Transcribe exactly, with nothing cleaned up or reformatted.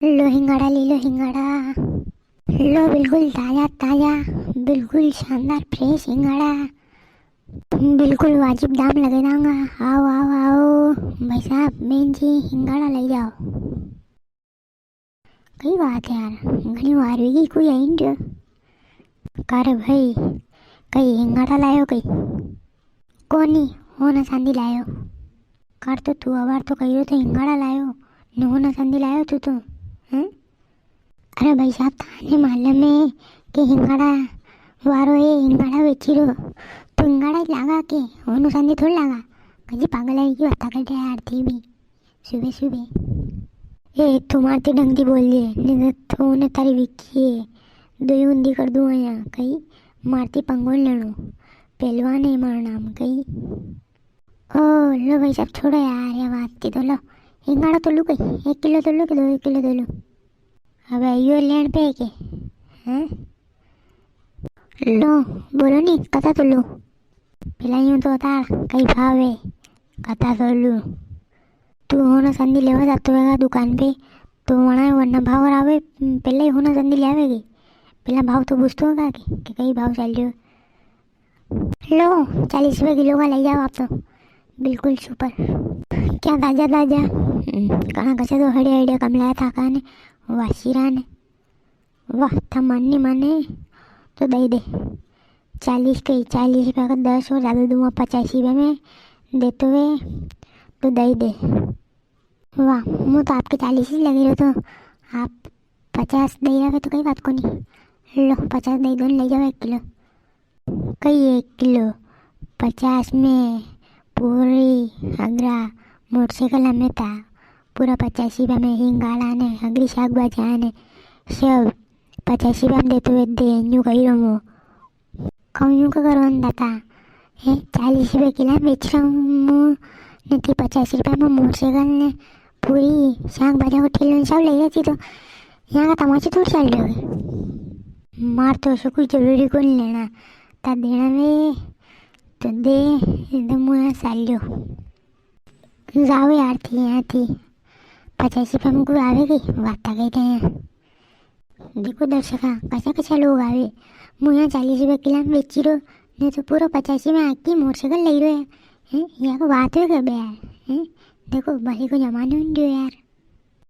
लो हिंगाड़ा ले लो हिंगाड़ा। लो बिल्कुल ताजा ताजा, बिल्कुल शानदार फ्रेश हिंगाड़ा। बिल्कुल वाजिब दाम लगे दांगा। आओ, आओ, आओ। भाई साहब, बहन जी, हिंगाड़ा ले जाओ। कई बात है यार, घणी वार हुई कोई आई नी रह्यो। का रे भाई, कई हिंगाड़ा लायो कई? कोनी, होना चांदी लायो। कर तो तू अबार तो कही रह्यो तो हिंगाड़ा लायो, ने होना चांदी लायो तू तो, हैं? अरे भाई साहब, थाने मालूम है कि हिंगाड़ा वारो है, हिंगाड़ा वेची रो, तो हिंगाड़ा ही लागा के, होना चांदी थोड़ी लागा। कजी पागल है की बात कर रहा यार थी भी। सुबह सुबह। ए, तू मारती ढंग ती बोल ले, नी तो तू ने तारी विक्की है, दो ही ऊंधी कर दूं आया, कई मारती पंगो नी लेनो, पहलवान है मारो नाम, कई। ओ, लो भाई साहब, छोड़ो यार, या बात थी तो लो, हिंगाड़ा तो लूं कई, एक किलो तो लूं कि दो, एक किलो तो लूं। अबे, यो लेन पे है के? हैं? लो, बोलो नी, कता तो लूं। पेला यूं तो बता, कई भाव है? कता तो लूं। तू होना चांदी लेवा जातो होगा दुकान पे, तो वणा वरना भाव आवे, पेला ही होना चांदी ले आवेगी। पेला भाव तो पूछतो होगा कि, कि कई भाव चल रह्यो। लो, चालीस रुपए किलो का ले जाओ आप तो, बिल्कुल सुपर। क्या ताजा ताजा? हम्म, कणा कसे तो हड़िया हड़िया कमलाया था का ने, वासीरा ने। वाह, था मन नी माने तो दई दे। चालीस के, चालीस रुपया का दस और ज्यादा दूंगा, पचासी रुपया में देतो वे तो दई दे। वाह, मु तो आपके चालीस ही लगी रहो, तो आप पचास दई रहे तो कई बात कोनी। लो, पचास दई दो ने, ले जाओ एक किलो। कई एक किलो? पचास में पूरी हगरा मोटरसाइकिल हमें था, पूरा पचासी रुपया में हिंगाड़ा ने हगरी शाक भाजी ने सब पचासी रुपया में देतो वे दे, यूं कही रहो मु। कहूँ यूं का करवान दाता है, चालीस रुपया किला बेच रहा हूँ मु, ने थी पचासी रुपया में मोटरसाइकिल ने पूरी शाक भाजी को ठेलो ने सब ले जाती, तो यहाँ का तमाशा थोड़ी चल रहा है। मार तो ऐसा कोई जरूरी को नहीं लेना, ता देना वे तो दे, एकदम मुँह साल्यो। जाओ यार थी यहाँ थी, पचासी रुपया में कोई आवे की? वाता कहते हैं। देखो दर्शका, कसा कसा लोग आवे। मु यहाँ चालीस रुपया किला में बेची रो, ने तो पूरा पचासी में आकी मोटरसाइकिल ले रो है। हैं, यहाँ को बात है क्या बे यार? हैं, देखो, भले को जमानो नहीं रह्यो यार।